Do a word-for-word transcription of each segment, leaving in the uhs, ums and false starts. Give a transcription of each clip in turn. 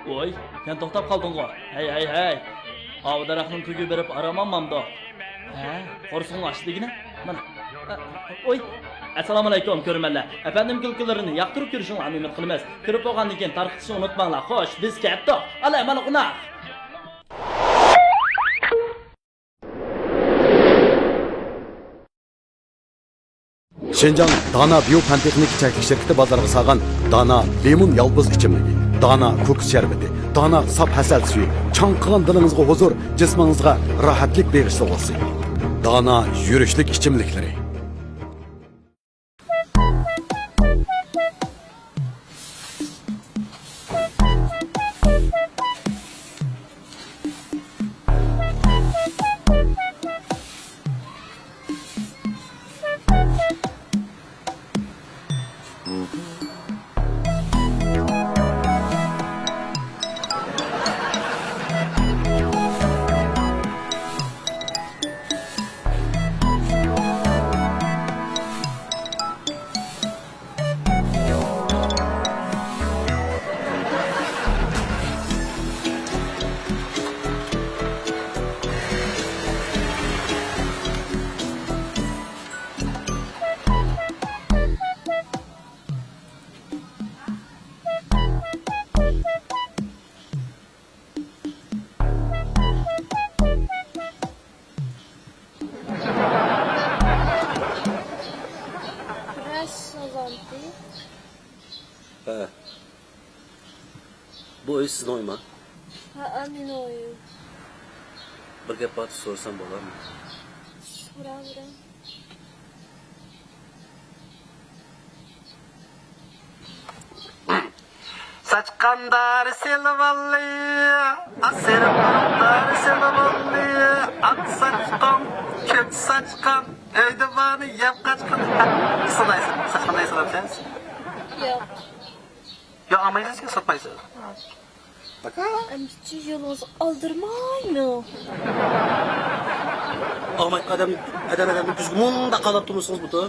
ۋوي، سەن توختاپ قالدىڭغۇ؟ ھەي، ھەي، ھەي! ئاۋۇ دەرەخنىڭ تۈگىگە بېرىپ ئارام ئالمامدۇ؟ ھە؟ قورسىقىڭ ئاچتى دېگىنە؟ مانا. ئە، ۋوي! ئەسسالامۇئەلەيكۇم، كۆرۈرمەنلەر! ئەپەندىم كۈلكىلىرىنى ياقتۇرۇپ كۆرۈشۈڭلارنى ئۈمىد قىلىمىز. كىرىپ بولغاندىن كېيىن تارقىتىشنى ئۇنتۇماڭلار. خوش، بىز كەتتۇق. ئالە، مانا قوناق! شىنجاڭ دانا بىيو پەن تېخنىكا چەكلىك شىركىتى بازارغا سالغان دانا لىمون يالپۇز ئىچىملىكى، دانا كوكۇس شەربىتى، دانا ساپ ھەسەل سۈيى چاڭقىغان دىلىڭىزغا ھۇزۇر، جىسمىڭىزغا راھەتلىك بېغىشلىغۇسى. دانا يۈرۈشلۈك ئىچىملىكلىرى. راست سالامتى. ھە. بۇ ئۆي سىزنىڭ ئۆيمۇ؟ ھەئە، مېنىڭ ئۆيۈم. بىر گەپ بار، سورىسام بولارمۇ؟ سوراۋېرىڭ. ساچقان دارى سېلىۋاللى، ئاسىرىپ دارى سېلىۋاللى، ئاق ساچقان، كۆك ساچقان، ئۆيدە بارنى يەپ قاچقان. ساتمايسىز، ساچقان دارى سېلىۋالسىز؟ ياق. ياق، ئالمايسىز، ساتمايسىز. ئاكا. ئەمىسە يولىڭىزغا ئالدىرىمايمۇ؟ ئالمايدىغان ئادەم، ئادەم، ئادەمنى كۆزىگە مۇنداق قاراپ تۇرمىسىڭىز بۇتۇ.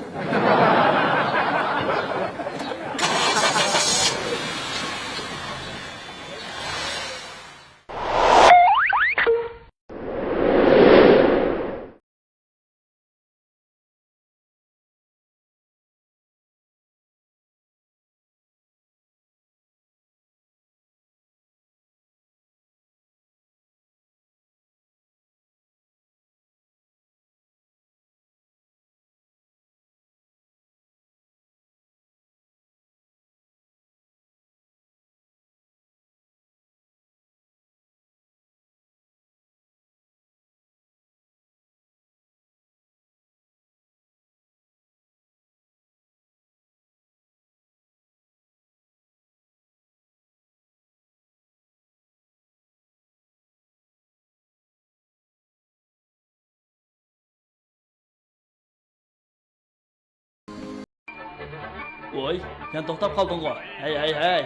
ۋوي، سەن توختاپ قالدىڭغۇ؟ ھەي، ھەي، ھەي!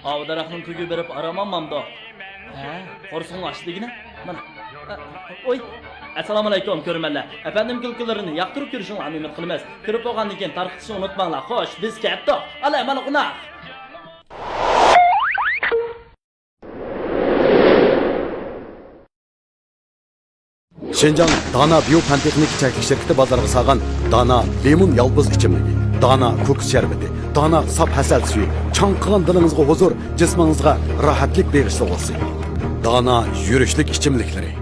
ئاۋۇ دەرەخنىڭ تۈگىگە بېرىپ ئارام ئالمامدۇ؟ ھە؟ قورسىقىڭ ئاچتى دېگىنە؟ مانا. ئە، ۋوي! ئەسسالامۇئەلەيكۇم، كۆرۈرمەنلەر! ئەپەندىم كۈلكىلىرىنى ياقتۇرۇپ كۆرۈشۈڭلارنى ئۈمىد قىلىمىز. كىرىپ بولغاندىن كېيىن تارقىتىشنى ئۇنتۇماڭلار. خوش، بىز كەتتۇق. ئالە، مانا قوناق! شىنجاڭ دانا بىيو پەن تېخنىكا چەكلىك شىركىتى بازارغا سالغان دانا لىمون يالپۇز ئىچىملىكى، دانا كوكۇس شەربىتى، دانا ساپ ھەسەل سۈيى چاڭقىغان دىلىڭىزغا ھۇزۇر، جىسمىڭىزغا راھەتلىك بېغىشلىغۇسى. دانا يۈرۈشلۈك ئىچىملىكلىرى.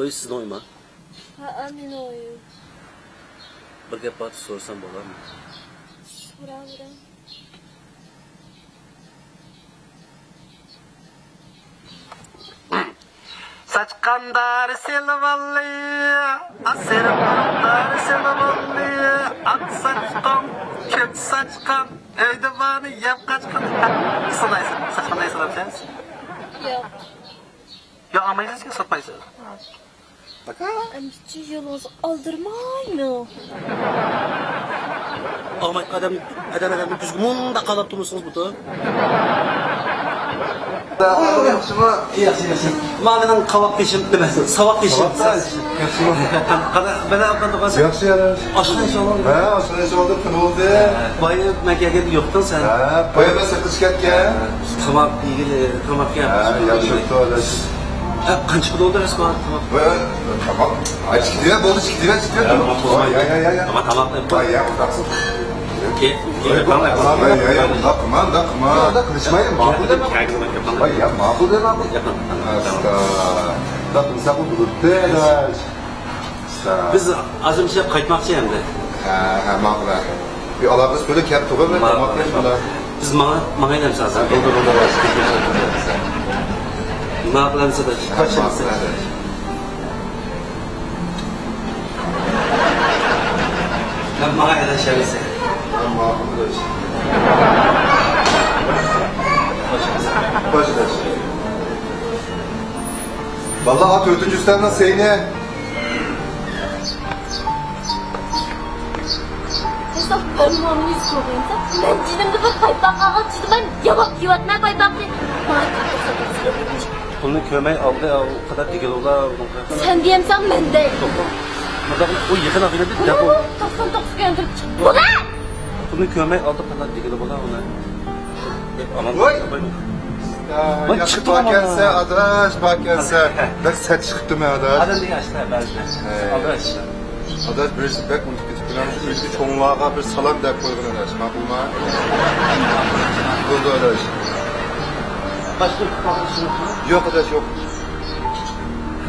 ئۆي سىزنىڭ ئۆيمۇ؟ ھەئە، مېنىڭ ئۆيۈم. بىر گەپ بار، سورىسام بولارمۇ؟ سوراۋېرىڭ. ساچقان دارى سېلىۋاللى، ئاسىرىپ دارى سېلىۋاللى، ئاق ساچقان، كۆك ساچقان، ئۆيدە بارنى يەپ قاچقان. ساتمايسىز، ساچقان دارى سېلىۋالسىز؟ ياق. ياق، ئالمايسىز، ساتمايسىز. ئەمدىچۇ يولىڭىزغا ئالدىرىمايمۇ؟ ئالمايدىغان ئادەم، ئادەم، ئادەمنى كۆزگە مۇنداق قاراپ تۇرمىسىڭىز بۇتۇ. ياخشىمۇ؟ ياخشى، ياخشى. مانا مېنىڭ قاۋاق قېشىم، نېمە، ساۋاق قېشىم. ساۋاق قېشىم. ياخشىمۇ؟ قانا، بەلە ئابدان تۇغان. ياخشى، ياخشى. ئاشۇنداق ئىش بولدى. ھە، ئاشۇنداق ئىش بولدى، كۈن بولدى. بايا مەن كەلگەندە يوقتۇڭ سەن. ھە، بايا مەن سىرتقا چىقىپ كەتكەن. تاماق يېگىلى، تاماق يەپ. ھە، ياخشى بوپتۇ، ئاداش. ھە، قانچە پۇل بولدى، رەسمىي تاماق؟ ۋە، تاماق. ئاي، چىقتى يا، بولدى، چىقتى يا، چىقتى يا. يا، تاماق بولمايدۇ. يا، يا، يا، يا. تاماق، تاماق دەپ قوي. يا، يا، يا، ئۇنداق قىلما. يا، يا، يا، ئۇنداق قىلما، ئۇنداق قىلما. ئۇنداق قىلىشمايلى، ماقۇل دە، ماقۇل. يا، يا، ماقۇل دە، ماقۇل. ئاستا. ئۇنداق قىلساق، ئۇ بولۇپتۇ، ئاداش. بىز ئازراق قايتماقچى ئەمدى. ھە، ھە، ماقۇل، ھە. بىر ئالاقىسى بىلەن كەپ تۇرۇپ، ماقۇل، تاماق يەپ ماقۇل. بۇنداق. بىز ماڭا، ماڭايلى ئەمسە ھازىر. بولدى، بولدى، بولدى. ماقۇل ئەمسە. ماقۇل، ھە. مەن ماڭا ئەلەشەمسە. ماقۇل، ئاداش. خوش، ئاداش. بالىلار، تۆتىنچى ئۈستەلنىڭ سەينى. قىزىق، بىر مۇئامىلە يۈز كۆرگەنسەن، مەن جېنىمدا بىر پايپاق ئالغان چىدىماي، يالاپ كېۋەتمە پايپاقنى. ماڭا تۇرسا تۇرسا. پۇلنى كۆرمەي ئالدى، ئۇ قەدەر دېگىلى بولا، ئۇنىڭغا. سەن دېيەمسەن، مەن دەي. مۇنداق، ئۇ يېقىن ئاغىنىدى، دەپ بول. توقسان توققۇز كۆيۈندۈرۈپ چىقىپ بولا. پۇلنى كۆرمەي ئالدى، قەدەر دېگىلى بولا، ئۇنى. ئامان. ۋاي! ۋاي، ياخشى چىقتى بار ئامان. كەلسە، ئاداش، بار كەلسە. بەك سەت چىقىپتىمەن، ئاداش. ئاداش دېگەن ئاشۇنداق بەزىدە. ھەي. ئاداش. ئاداش، بىرسى بەك ئۇنتۇپ كېتىپتىمەن. ئۆيدىكى چوڭلارغا بىر سالام دەپ قويغىن، ئاداش. ماقۇلمۇ؟ بولدى، ئاداش. باشقا ئۇتۇپ قالدىڭىزمۇ؟ يوق، ئاداش، يوق.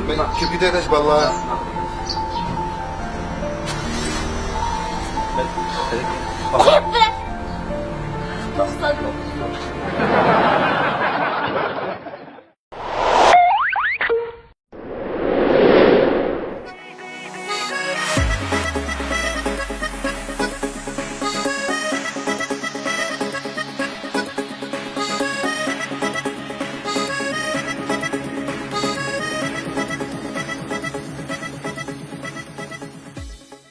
مەن كېلىپ كېتەي، ئاداش، بالىلار. توقسان توققۇز.